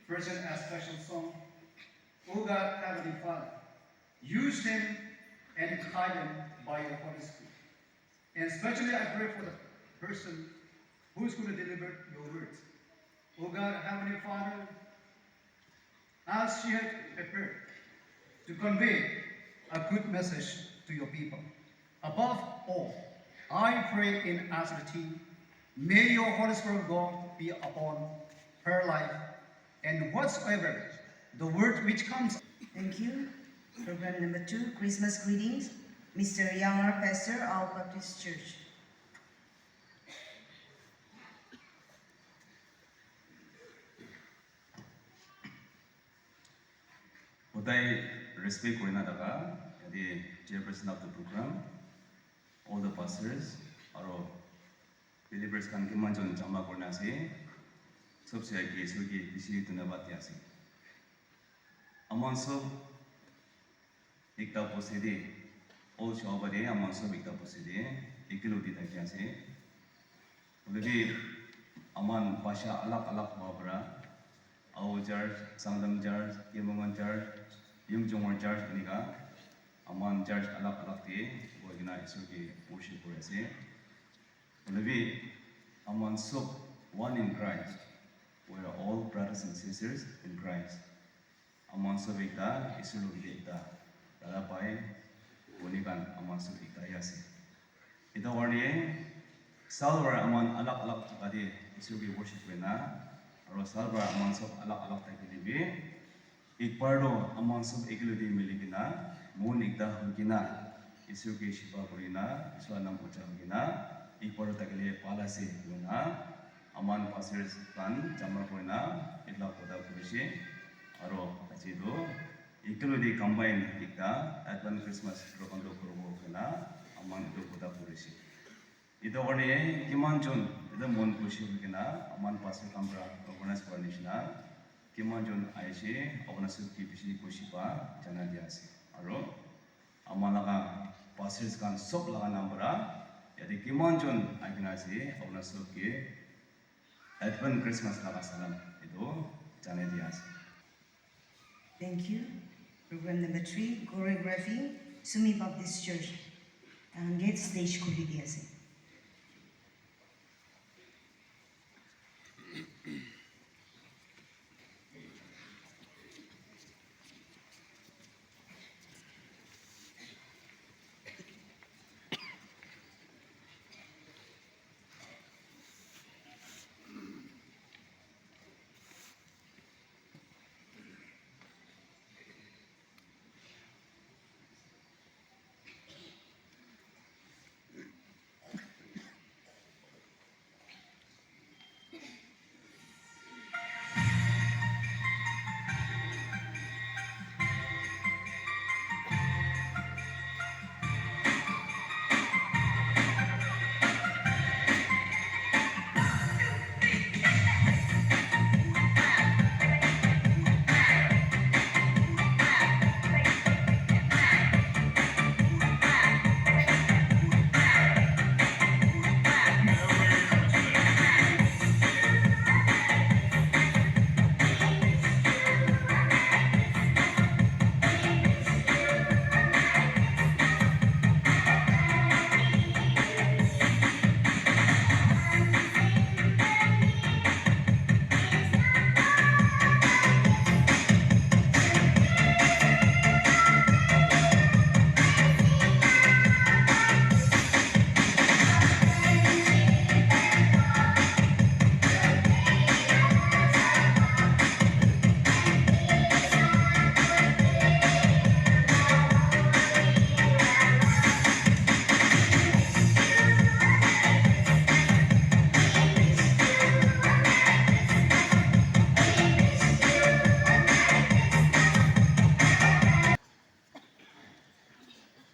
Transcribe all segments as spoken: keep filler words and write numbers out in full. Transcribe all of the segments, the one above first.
Present a special song. Oh God, Heavenly Father, use them and guide them by your Holy Spirit. And especially I pray for the person who is going to deliver your words. Oh God, Heavenly Father, as she had prepared to convey a good message to your people. Above all, I pray and ask the team, may your Holy Spirit of God be upon her life, and whatsoever the word which comes. Thank you. Program number two, Christmas greetings. Mister Younger, Pastor, Ao Baptist Church. Hodai respect kurina thaka, yate chairperson of the program, all the pastors, aro believers khan kiman jon jama kurina ase, sob se age Isor ke bishi dhanyabad di ase. Aman sob ekta bosti te, all Showuba te aman sob ekta bosti te, ekelog te thaki ase. Hoile bi aman bhasha alag alag howa para, Ao church, Sangtam church, Kembangwan church, Yimkhiung church enika, aman church alag alag te bohi kena Isor ke worship kuri ase. Hoile bi aman sob one in Christ. We are all brothers and sisters in Christ. Aman sob ekta, Isor logote ekta. Dada bhai, bhoni khan, aman sob ekta hi ase. Etu karne saal bhar aman alag alag jaga te Isor ke worship kurina, aro saal bhar aman sob alag alag thakile bi, ek baar toh aman sob ekelog te mili kena, mon ekta hoi kena, Isor ke shifa kurina, Isor la naam ucha hoi kena, ek baar toh thakile bhal ase koina, aman pastors khan jama kurina, etu la kotha kurishe, aro aji toh ekelog te combine ekta Advent Christmas program toh kuribo koina, aman etu kotha kurishe. Etu karne kiman jon etu mon khushi hoi kena aman pastor khan para organize kura nishina kiman jon ahishe, apuna sob ke bishi khushi pa janai dia ase. Aro aman laga pastors khan sob laga naam para yate kiman jon ahi kena ase, apuna sob ke Advent Christmas laga salam etu janai dia ase. Thank you. Program number three, choreography, Sumi Baptist Church. Tahan ke stage khuli di ase.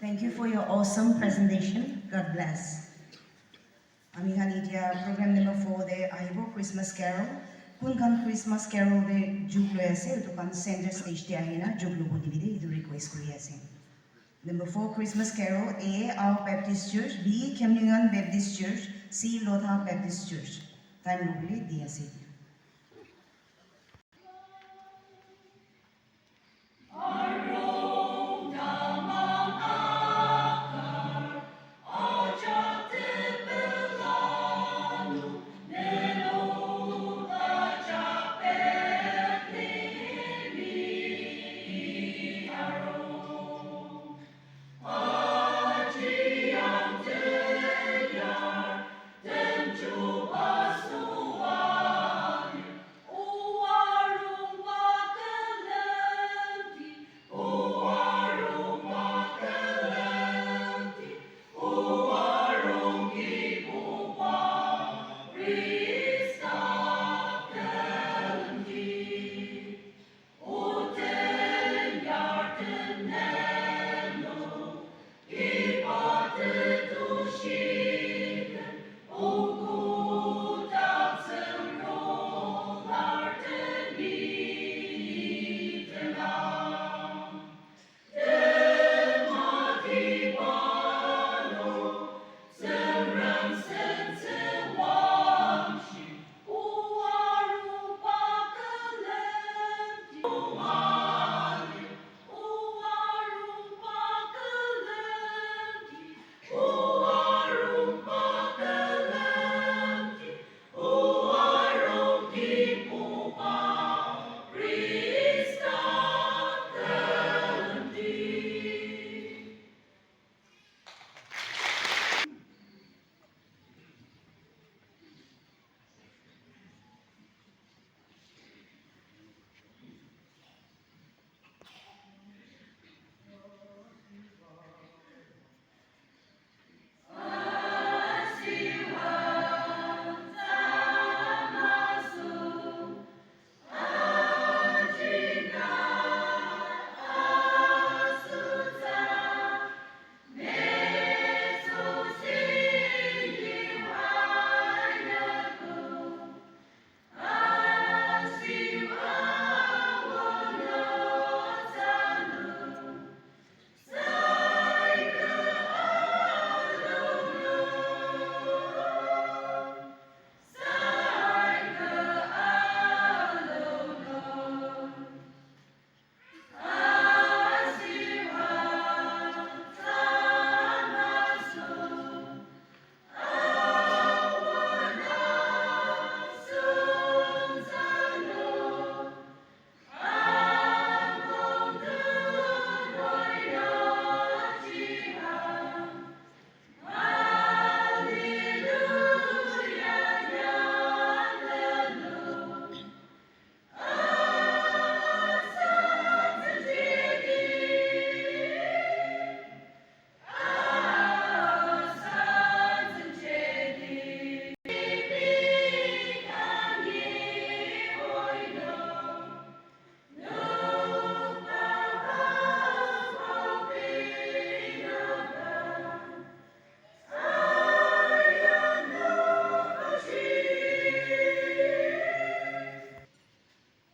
Thank you for your awesome presentation. God bless. Ami khan etia program number four te ahibo, Christmas Carol. Kun khan Christmas Carol te jug loi ase, etu khan center stage te ahina jug lobo dibi de, etu request kuri ase. Number four, Christmas Carol, A, Ao Baptist Church, B, Khemlungan Baptist Church, C, Lotha Baptist Church. Time lobole di ase etia.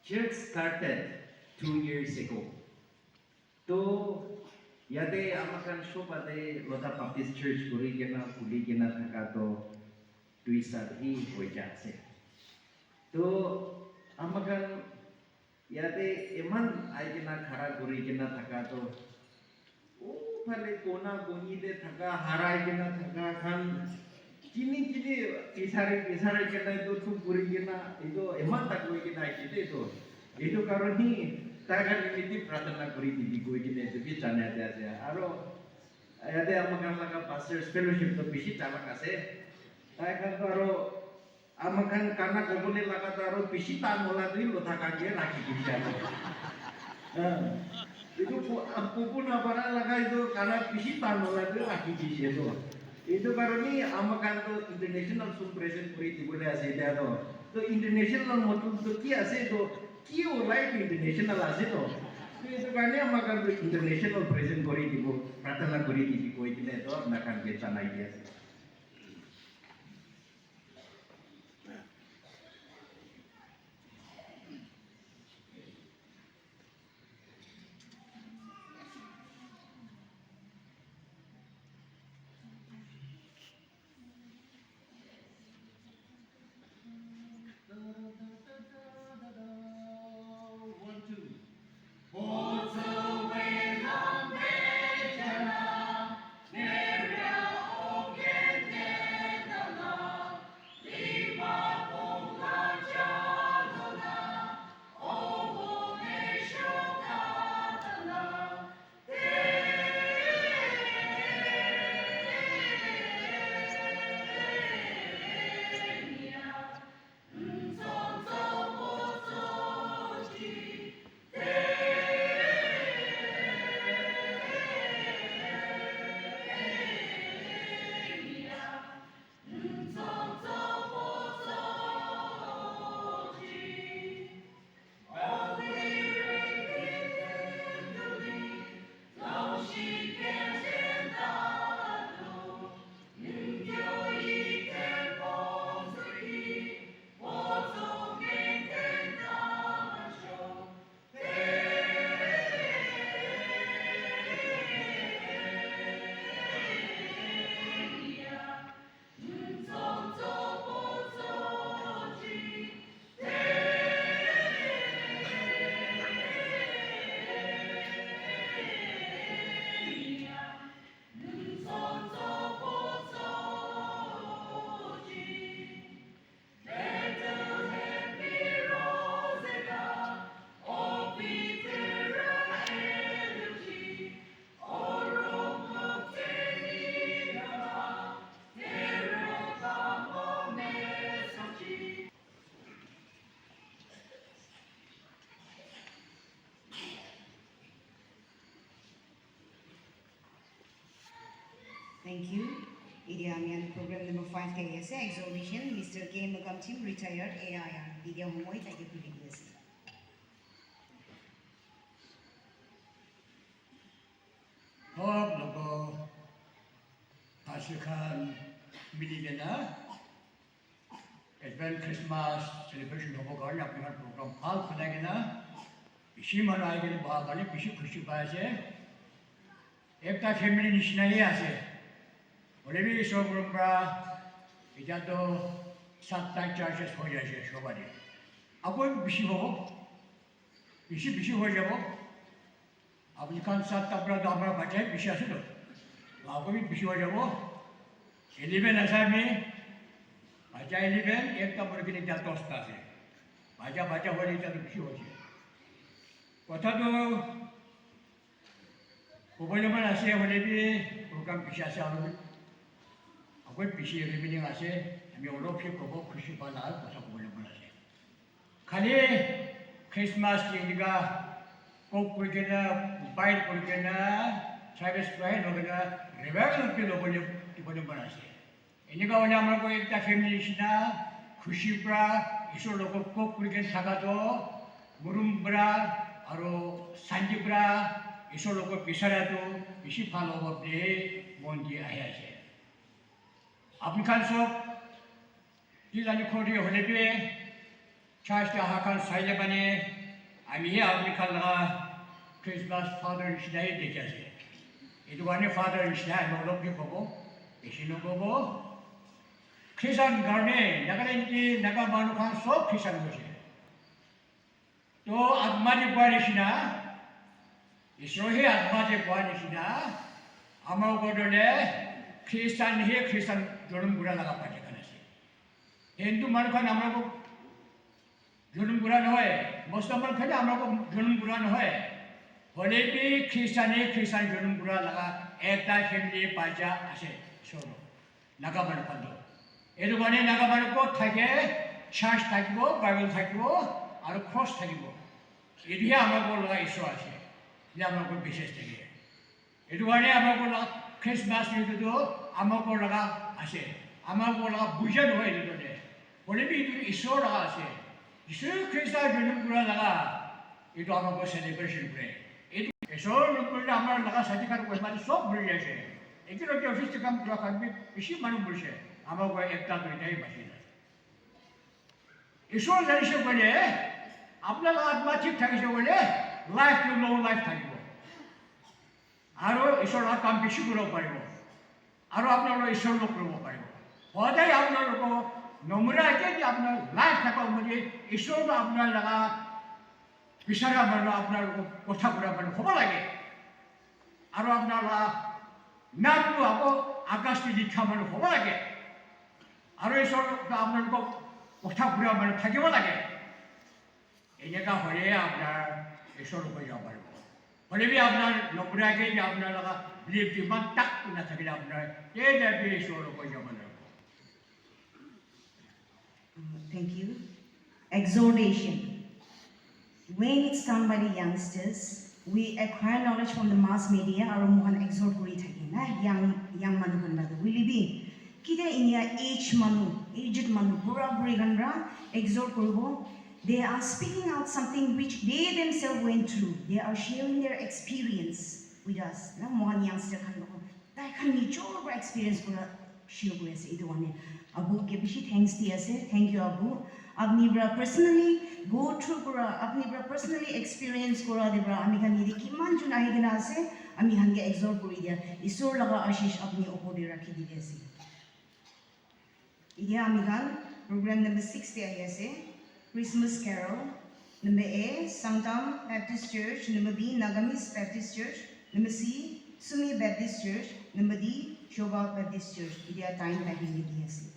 Church started two years ago. To yate ama khan sob ate Lotha Baptist Church kuri kena khuli kena thaka to dui saal hi hoi ja ase. To ama khan yate eman ai kena khara kuri kena thaka to, oh, phale kona koni te thaka, harai kena thaka khan, kini kini bisari, bisari kena etu thuk kuri kena, etu eman tak koi kena aise de etu. Etu karone tai khan nimite pratana kuri dibi koi kena etu bi janai dia ase. Aro yate ama khan laga pastors fellowship to bishi tamak ase. Tai khan to aro ama khan gana gabole laga to aro bishi tan wala tu Lotha khan ke rakhi dise aro. Ah, etu ko-, ah, kobo na para laga etu gana bishi tan wala tu rakhi dise to. Etu karone ama khan to international song present kuri dibole ase etia to. To international matlab to ki ase to, ki ulai to international ase to. To etu karone ama khan to international present kuri dibo, pratana kuri dibi koi kena to apna khan ke janai di ase. One, two. Thank you. Etia ami khan program number five te ahi ase, exhortation, Mister K Magamchim, retired A I R. Etia homoi taike khuli di ase. Sob logo, ase khan mili kena Advent Christmas celebration hobo karne apni khan program bhal banai kena bishi manu ahi kena boha karne bishi khushi pai ase. Ekta family nishina hi ase. Hoile bi Isor kurum pra etia to satta churches hoi jaise sob ase. Ako bishi hobo. Bishi bishi hoi jabo. Apni khan satta pra to amar bacha bishi ase to. Ako bi bishi hoi jabo. Eleven ase ami. Bacha eleven, ekta mori kene ekta dosta ase. Bacha bacha hoi jabo bishi hoi jabo. Kotha to kobole mon ase hoile bi program bishi ase aru ako bishi remaining ase. Ami olop se kobo khushi pa laga kotha kobole mon ase. Khali Christmas te enika kok kuri kena, bind kuri kena, service kura he nohoi na, revival ke lobole, dibole mon ase. Enika hoile amar koi ekta family nishina, khushi pra, Isor logot kok kuri kena thaka to, murum pra, aro santi pra, Isor logot bisara to, bishi bhal hobo bole mon ke ahi ase. Apni khan sob, Ki jani khori hoile bi, church te aha khan saile mane, ami he apni khan laga Christmas father nishina he dekhi ase. Etu karne father nishina ami olop bi kobo, bishi nokobo. Christian karne, Nagaland ki Naga manu khan sob Christian hoise. To atma te koa nishina, Isor he atma te koa nishina, ama ugor dole Christian he Christian jonom kura laga party khan ase. Hindu manu khan amra ko jonom kura nohoi, Muslim manu khan amra ko jonom kura nohoi. Hole bi Christian he Christian jonom kura laga ekta family bacha ase. Isor. Naga manu khan toh. Etu karne Naga manu kot thake, church thakibo, Bible thakibo, aru cross thakibo. Etu he amar khan laga Isor ase. Etu amar khan bishi thake. Etu karne amar khan laga Christmas etu toh amar khan laga ase. Amar khan laga puja nohoi etu toh de. Hoile bi etu Isor laga ase. Jisu Krista jonom kura laga etu amar khan celebration kure. Etu Isor nokurle amar laga sati khan koi mani sob mori jaise. Etu loge office te kam kura khan bi bishi manu morise. Amar khan ekta duita hi bachi ase. Isor janise koile, apna laga atma thik thakise koile, life to long life thakibo. Aru Isor laga kam bishi kuribo paribo. Aru apnalok Isor log kuribo paribo. Hodai apnalok nomura ase ki apnar life thaka umor te Isor toh apnar laga bisara manu apnalok kotha kura manu hobo lage. Aru apnar laga naam toh ako akas te likha manu hobo lage. Aru Isor toh apnalok kotha kura manu thakibo lage. Eneka hoile apnar Isor log hoi jabo paribo. Hoile bi apnar nomura ase ki apnar laga belief tu iman tak nathakile apnar ketiabi Isor log hoi jabo paribo. Thank you. Exhortation. When it's done by the youngsters, we acquire knowledge from the mass media, aru mohan exhort kuri thaki na, young, young manu khan la tu, will be, kide inia age manu, aged manu, bura buri khan ra exhort kuribo. They are speaking out something which they themselves went through. They are sharing their experience with us. Na, mohan youngster khan logot tai khan nijor pra experience kura share kuri ase. Etu karne abu ke bishi thanks di ase. Thank you, abu. Apni pra personally go through kura, apni pra personally experience kura de pra ami khan yate kiman jun ahi kena ase, ami khan ke exhort kuri dia. Isor laga ashish apni upor te rakhi di ase. Etia ami khan program number six te ahi ase, Christmas Carol. Number A, Sangtam Baptist Church. Number B, Nagamese Baptist Church. Number C, Sumi Baptist Church. Number D, Shoba Baptist Church. Etia time thaki kena di ase.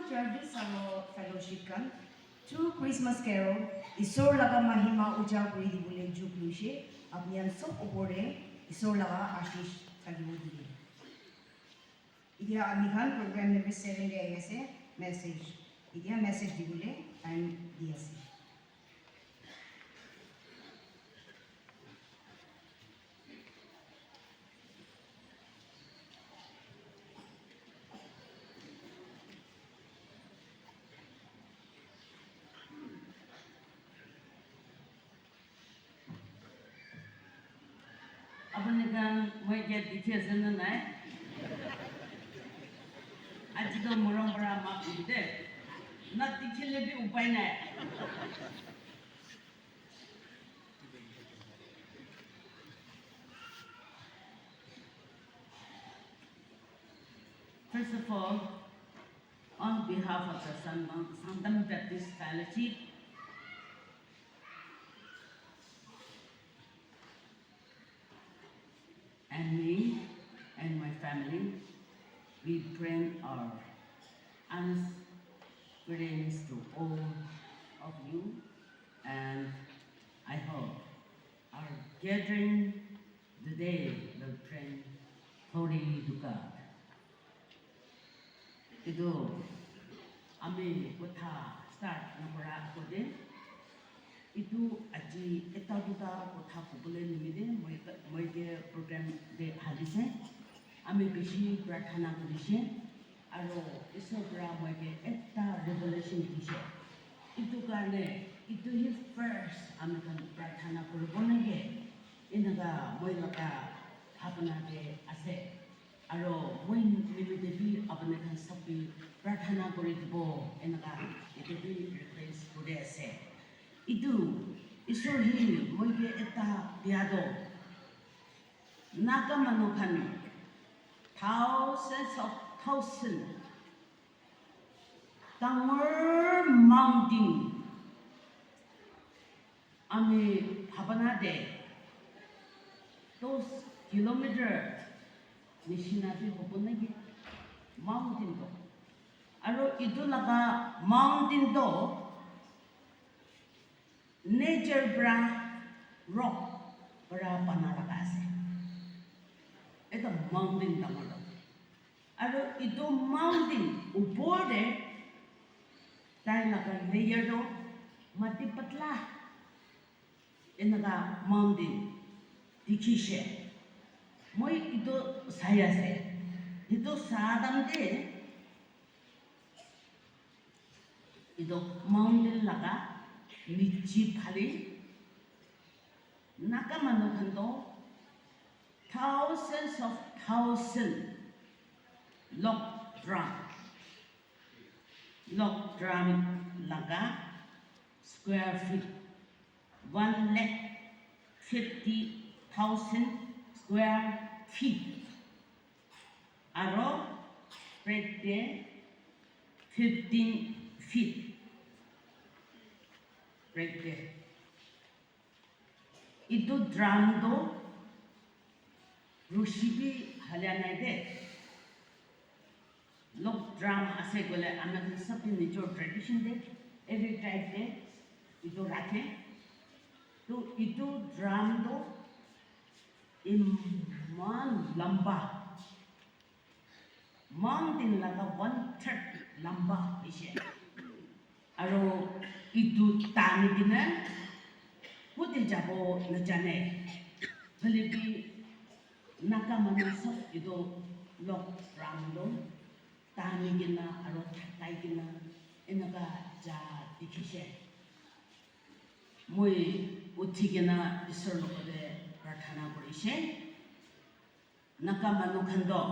Service aro fellowship khan through Christmas carol Isor laga mahima uja kuri dibole juk loise. Apni khan sob opor te Isor laga ashish thakibo dile. Etia ami khan program number seven te ahi ase, message. Etia message dibole time di ase. Apuni khan moi ke dikhi ase na nai? Aji toh morom para maaf kuri de. Na dikhile bi upai nai. First of all, on behalf of the Sangtam, Sangtam Baptist Fellowship, and me and my family, we bring our honest greetings to all of you, and I hope our gathering today will bring glory to God. Etu ami kotha start nokora agete etu aji ekta duta kotha kobole nimite moi, moi ke program te halise. Ami bishi prarthana korise aro Isor para moi ke ekta revelation dise. Etu karne etu hi first ami khan prarthana koribo nage enaka moi laga bhabna te ase. Aro moi nimite bi apuni khan sob ke prarthana kuri dibo enaka etu bi request kuri ase. Etu Isor hi moi ke ekta dia toh Naga manu khan thousands of thousand dangor mountain ami bhabana te dos kilometer nishina bi hobo naki mountain toh. Aro etu laga mountain toh nature para rock para bana laga ase. Ekdum mountain dangor toh. Aro etu mountain upor te tai laga layer toh mati patla enaka mountain dikhishe. Moi etu sai ase. Etu sa time te etu mountain laga niche phale Naga manu khan toh thousands of thousand log drum, log drum laga square feet, one lakh fifty thousand square feet. Aro breadth te fifteen feet. Breadth te. Etu drum toh rushi bi halia nai de. Log drum ase koile ami khan sob ke nijor tradition te, every tribe te etu rakhe. To etu drum toh eman lamba, mountain laga one third lamba hoise. Aro etu tani kena kute jabo najane. Hoile bi Naga manu sob etu log drum toh tani kena aro thakai kena enaka ja dikhishe. Moi uthi kena Isor logote prarthana korishe. Naga manu khan toh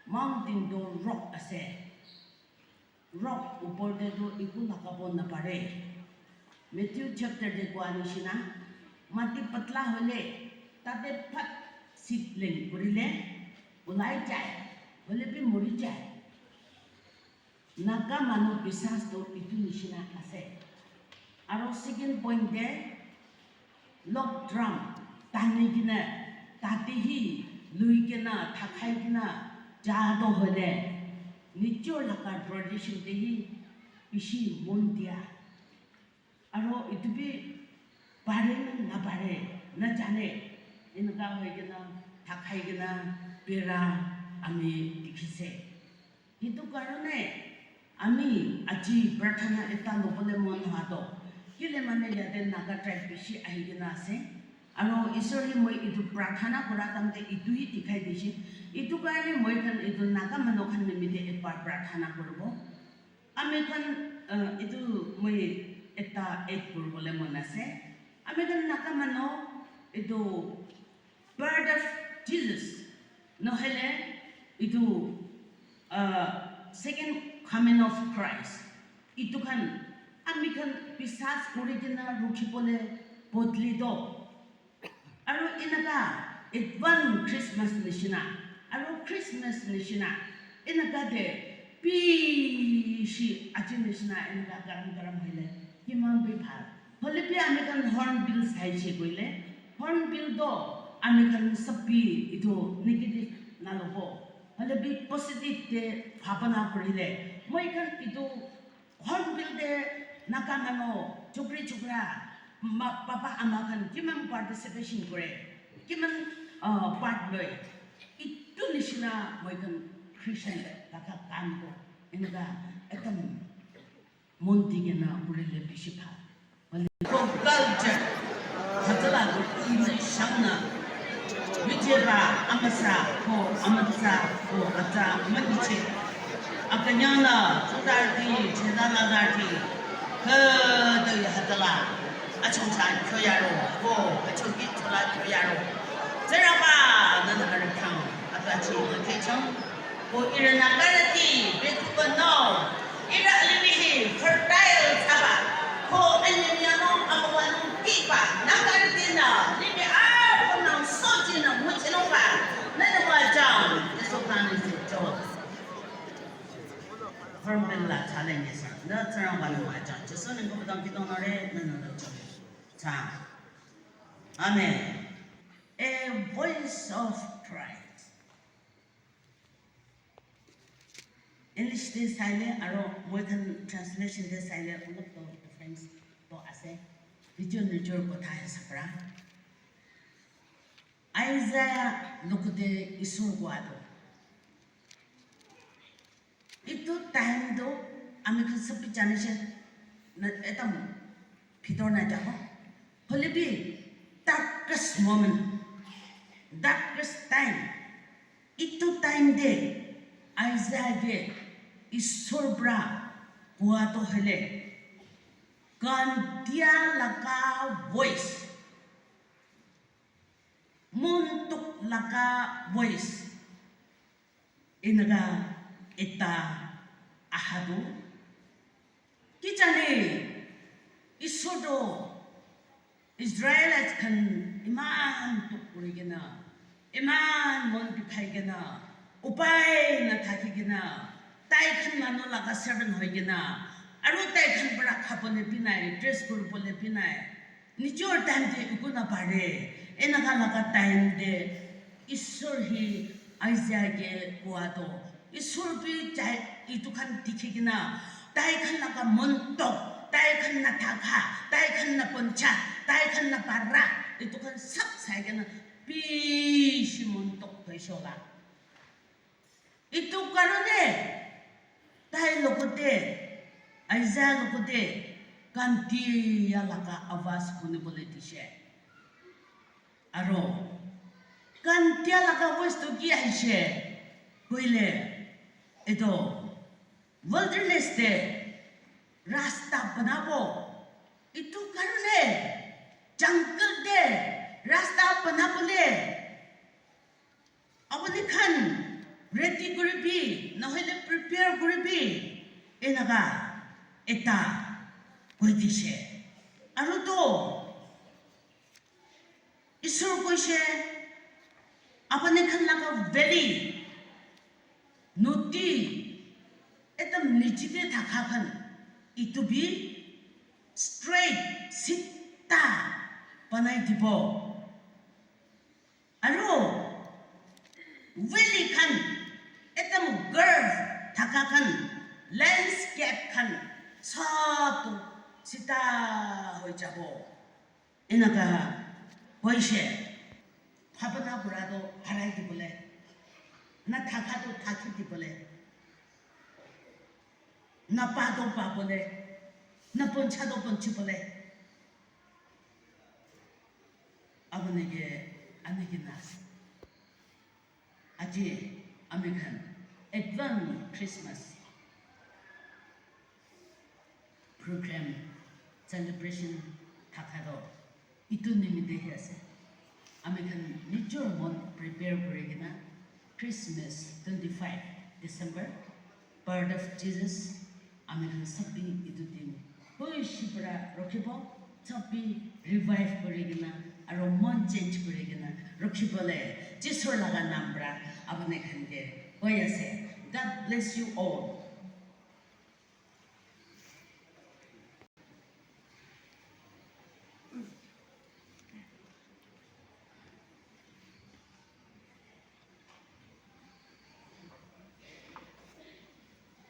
mountain toh rock ase. Rock upor te toh eku lagabo napare. Matthew chapter te koa nishina, mati patla hoile tate phat seedling kurile ulai jai, hoile bi mori jai. Naga manu biswas toh etu nishina ase. Aro second point te log drum tani kena tate hi lui kena thakai kena ja toh hoile nijor laga tradition te hi bishi mon dia. Aro etu bi pare na napare, najane, eneka hoi kena, thakai kena, bera ami dikhise. Etu karone ami aji prarthana ekta lobole mon howa toh, kile mane yate Naga tribe bishi ahi kena ase. Aro Isor he moi etu prarthana kura time te etu hi dikhai dise. Etu karone moi khan etu Naga manu khan nimite ekbar prarthana kuribo. Ami khan, uh, etu moi ekta add kuribole mon ase. Ami khan Naga manu etu birth of Jesus, nohole etu, uh, second coming of Christ, etu khan ami khan biswas kuri kena rukhi bole bodli toh, aru eneka advance Christmas nishina, aru Christmas nishina, eneka te bishi aji nishina eneka garam garam hoile kiman bi bhal. Hoile bi ami khan Hornbill saishe koile, Hornbill toh ami khan sob bi etu negative nalobo. Hoile bi positive te bhabana kurile, moi khan etu Hornbill te Naga manu, chukri chukra, ma, papa ama khan kiman participation kore, kiman, uh, part loi. Etu nishina moi khan Christian laga kam toh eneka ekdam mon di kena kurile bishi bhal. Ko culture, hatala ko imi shangna, mijeba amasa ko amatsa ko ata maniche. Akanyana tutarti chedala darti, kada hatala, achong chan kyoyaro, ko achong ki chola kyoyaro. Zeraba nana arakang, atachi na kechong. Ko ira nakarati, bekuba no, ira alimihi, fertile taba. Ko enyemyano, amawano, kiba, nakarati na, limi abo nang soji na, muchino ba, nana wajang, eso kani se jo. Hornbill la challenge sa, na tsarang ba no wajang, jeso nang ko badang kitong nare, nana lo jo. Sa. Amen. A voice of Christ. English te saile aro moi khan translation te saile olop to difference to ase. Nijor nijor kotha hisab para. Isaiah logote Isor kowa to. Etu time to ami khan sob bi jani se na ekdam bhitor na jabo. Hoile bi darkest moment, darkest time, etu time te Isaiah ke Isor para kowa to hoile, kandia laga voice, mon dukh laga voice, eneka ekta aha tu, ki jane, Isor to Israelites khan iman dukh kuri kena, iman mon bikhai kena, upai nathaki kena, tai khan manu laga servant hoi kena, aru tai khan para khabole bi nai, dress kuribole bi nai, nijor time te eku napare, eneka laga time te Isor hi Isaiah ke kowa to, Isor bi jai etu khan dikhi kena, tai khan laga mon dukh, tai khan nathaka, tai khan naponcha, tai khan napara, etu khan sob sai kena bishi mon dukh hoise hola. Etu karone tai logote, Isaiah logote kandia laga awaz hunibole dise. Aro kandia laga voice tu ki ahise koile, etu wilderness te rasta banabo, etu karone jungle te rasta banabole apuni khan ready kuribi, nohole prepare kuribi, eneka ekta koi dise. Aru to Isor koise, apuni khan laga valley, nodi, ekdam niche te thaka khan, etu bi straight, sita banai dibo. Aru valley khan ekdam curve thaka Khan, landscape khan sob tu sita hoi jabo. Enaka hoishe, bhabana kura tu harai dibole, na thaka tu thaki dibole, na pa tu pabole, na poncha tu ponchibole. Abunike anike na ase. Aji ami khan advance Christmas program celebration thaka toh itu nimite hi ase. Ami khan nijor mon prepare kuri kena Christmas twenty-five December, birth of Jesus, ami khan sob bi itu din hoishi para rokhibo, sob bi revive kuri kena aro mon change kuri kena rokhibole Jisur laga nam para apuni khan ke koi ase. God bless you all.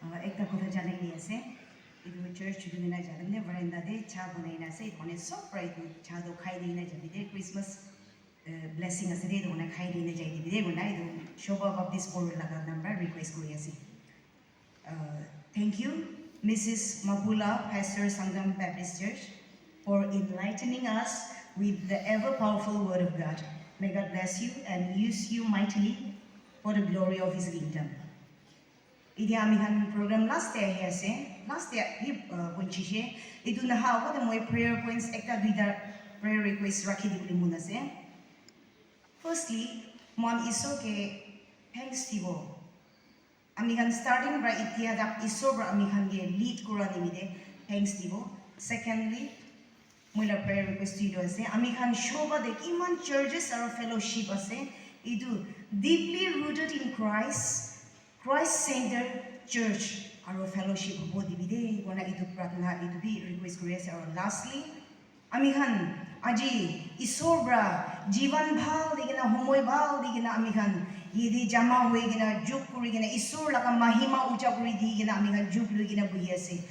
Ah, ekta kotha janai di ase. Etu church chutu hoina jai kena veranda te cha banai na ase. Etu karne sob para etu cha toh khai di kena jai kena Christmas, eh, blessing ase de, etu karne khai di kena jai dibi de, etu karne etu Shobha Baptist Border laga nam para request kuri ase. Uh, thank you, Missus Mapula, Pastor, Sangam Baptist Church, for enlightening us with the ever powerful Word of God. May God bless you and use you mightily for the glory of His kingdom. Itia ami khan program last te ahi ase, last te hi, uh, punchise. Itu naha agote moi prayer points ekta duita prayer request rakhi dibole mon ase. Firstly, mohan Isor ke thanks dibo. Ami khan starting para itia tak Isor para ami khan ke lead kura nimite thanks dibo. Secondly, moi la prayer request tu etu ase, ami khan Shobha te kiman churches aro fellowship ase, etu deeply rooted in Christ, Christ Center Church aro fellowship hobo dibi de, kona etu pratna, etu bi request kuri ase. Aro lastly, ami khan aji Isor para jivan bhal di kena, homoi bhal di kena ami khan yate jama hoi kena, juk kuri kena, Isor laga mahima ucha kuri di kena ami khan juk loi kena buhi ase.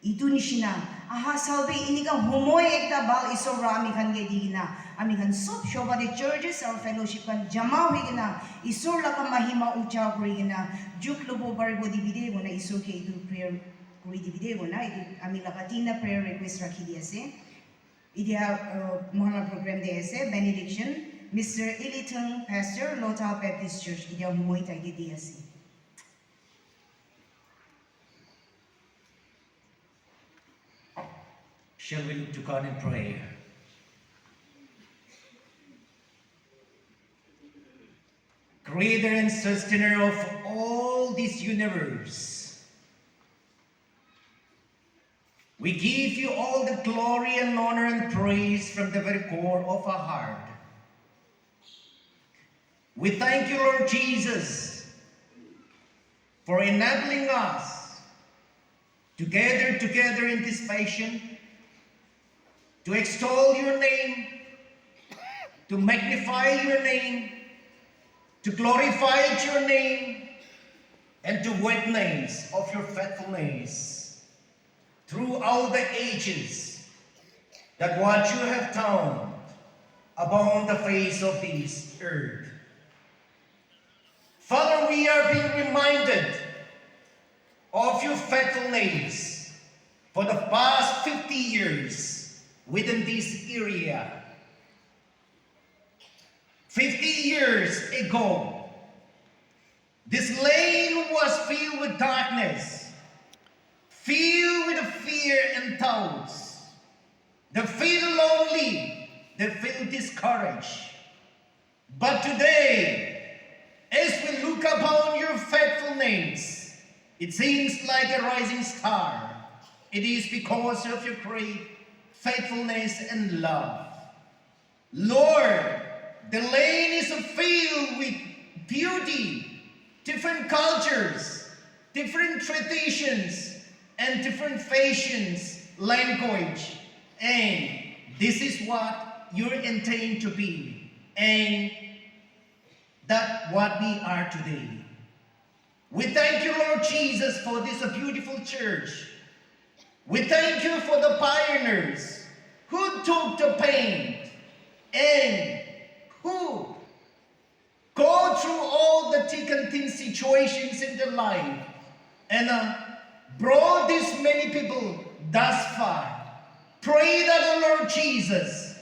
Itu nishina aha sal bi inika homoi ekta bhal Isor para ami khan ke di kena, ami khan sob Shobha te churches aro fellowship khan jama hoi kena Isor laga mahima ucha kuri kena juk lobo paribo dibi de, kona Isor ke itu prayer kuri dibi de, kona itu ami laga tinta prayer request rakhi di ase. Itia, uh, mohan la program te ase, benediction, Mister Ilithang, Pastor, Lotha Baptist Church, itia moi tai ke di ase. Shall we look to God in prayer? Creator and sustainer of all this universe, we give you all the glory and honor and praise from the very core of our heart. We thank you, Lord Jesus, for enabling us to gather together in this fashion to extol your name, to magnify your name, to glorify your name, and to witness of your faithfulness throughout the ages, that what you have done upon the face of this earth. Father, we are being reminded of your faithfulness for the past fifty years within this area. Fifty years ago, this land was filled with darkness, filled with fear and doubts. They feel lonely, they feel discouraged. But today, as we look upon your faithfulness, it seems like a rising star. It is because of your great faithfulness and love. Lord, the land is filled with beauty, different cultures, different traditions, and different fashions, language. And this is what you intend to be. And that what we are today. We thank you, Lord Jesus, for this beautiful church. We thank you for the pioneers who took the pain and who go through all the thick and thin situations in their life and uh, brought these many people thus far. Pray that, the Lord Jesus,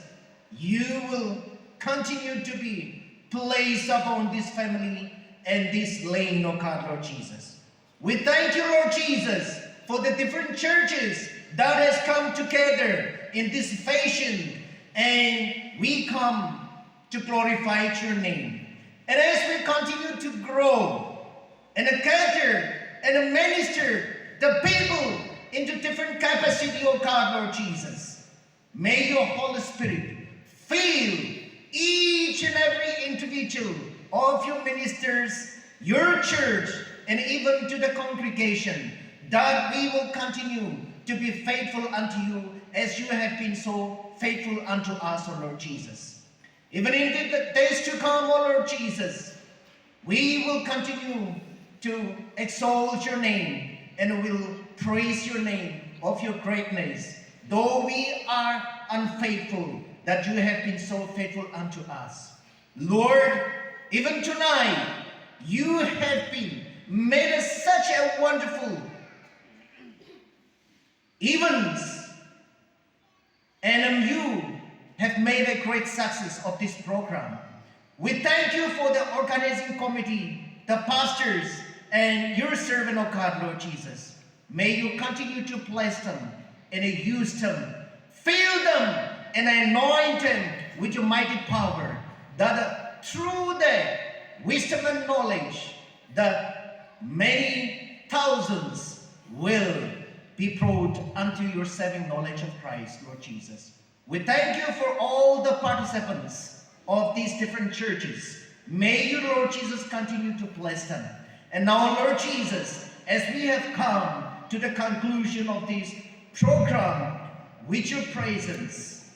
you will continue to be placed upon this family and this lane, oh God, Lord Jesus. We thank you, Lord Jesus, for the different churches that has come together in this fashion, and we come to glorify your name. And as we continue to grow and gather and minister the people into different capacity, oh God, Lord Jesus, may your Holy Spirit fill each and every individual of your ministers, your church, and even to the congregation, that we will continue to be faithful unto you as you have been so faithful unto us, O Lord Jesus. Even in the days to come, O Lord Jesus, we will continue to exalt your name and will praise your name of your greatness. Though we are unfaithful, that you have been so faithful unto us. Lord, even tonight, you have been made us such a wonderful events, and you have made a great success of this program. We thank you for the organizing committee, the pastors, and your servant, oh God, Lord Jesus. May you continue to bless them and use them, fill them and anoint them with your mighty power, that uh, through the wisdom and knowledge, that many thousands will be brought unto your saving knowledge of Christ, Lord Jesus. We thank you for all the participants of these different churches. May you, Lord Jesus, continue to bless them. And now, Lord Jesus, as we have come to the conclusion of this program, with your presence,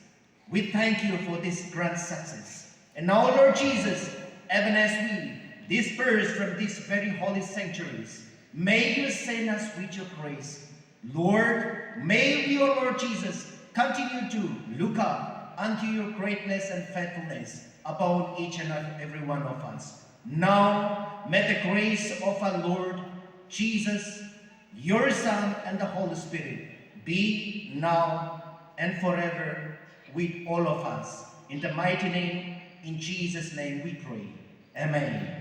we thank you for this grand success. And now, Lord Jesus, even as we disperse from these very holy sanctuaries, may you send us with your grace. Lord, may we, O Lord Jesus, continue to look up unto your greatness and faithfulness upon each and every one of us. Now, may the grace of our Lord Jesus, your Son, and the Holy Spirit be now and forever with all of us. In the mighty name, in Jesus' name we pray. Amen.